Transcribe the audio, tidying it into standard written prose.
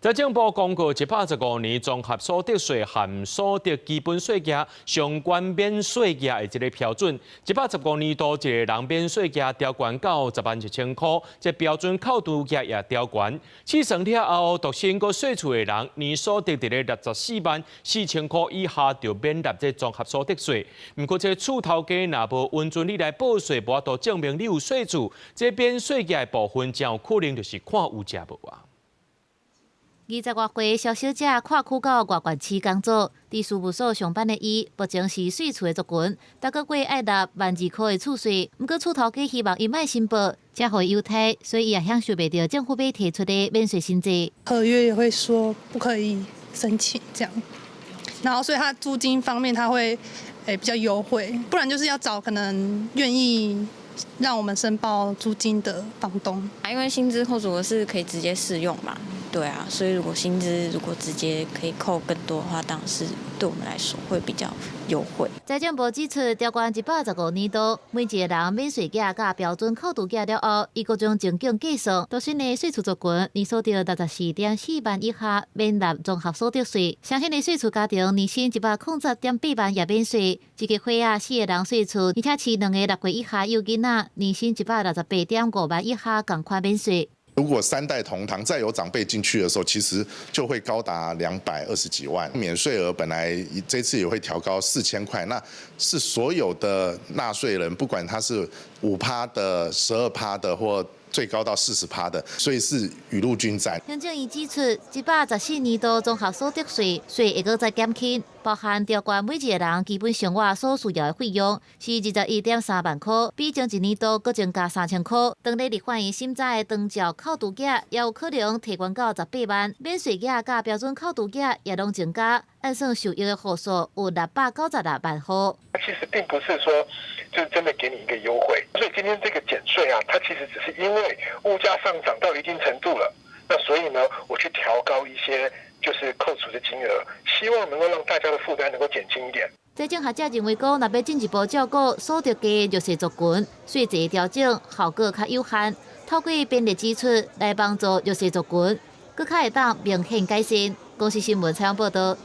財政部公告115年綜合所得稅和所得基本稅額相關免稅額的這個標準。115年度一個人免稅額調懸到10萬1千箍，這標準扣除額也調懸。試算了後，獨身閣細厝的人年所得佇咧64萬4千箍以下，就免納這綜合所得稅。毋過這厝頭家若無允准你來報稅，無法度證明你有細厝，這免稅額的部分真有可能就是看有食無啊。20外歲蕭小姐跨區到外縣市工作，佇事務所上班的伊，目前是細厝的族群，逐個月愛納萬2箍的厝稅。毋過厝頭家希望伊莫申報，才予伊優待，所以伊也享受袂著政府欲提出的免稅新制。合約也會說不可以申請這樣，然後所以他租金方面他會比較優惠，不然就是要找可能願意讓我們申報租金的房東。因為薪資扣除額是可以直接適用嘛。對啊，所以如果薪資如果直接可以扣更多的話，當然是對我們來說會比較優惠。財政部指出，調懸115年度每一個人免稅額佮標準扣除額了後，以各種情景計算，獨身的細厝族群年所得64.4萬以下免納綜合所得稅；雙薪的細厝家庭年薪107.8萬也免稅。一家伙仔四個人細厝，而且飼兩個6歲以下幼囡仔，年薪168.5萬以下仝款免稅。如果三代同堂，再有長輩進去的時候，其實就會高達220幾萬。免稅額本來這次也會調高4000塊，那是所有的納稅人，不管他是5趴的、12趴的或最高到40趴的，所以是雨露均沾。行政院指出，114年度綜合所得稅稅會閣再減輕，包含調懸每一個人基本生活所需要的費用是21.3萬箍，比前一年度閣增加3000箍。當咧立法院審查的長照扣除額也有可能提懸到18萬，免稅額佮標準扣除額也攏增加，按算受益的戶數有696萬戶。其實並不是說就是真的給你一個優惠，所以今天這個減稅啊，它其實只是因為物價上漲到一定程度了，那所以呢，我去調高一些就是扣除的金額，希望能夠讓大家的負擔能夠減輕一點。財經學者認為講，若欲進一步照顧所得低弱勢族群，稅制調整效果較有限，透過便利支出來幫助弱勢族群，閣較會當明顯改善。公視新聞採訪報導。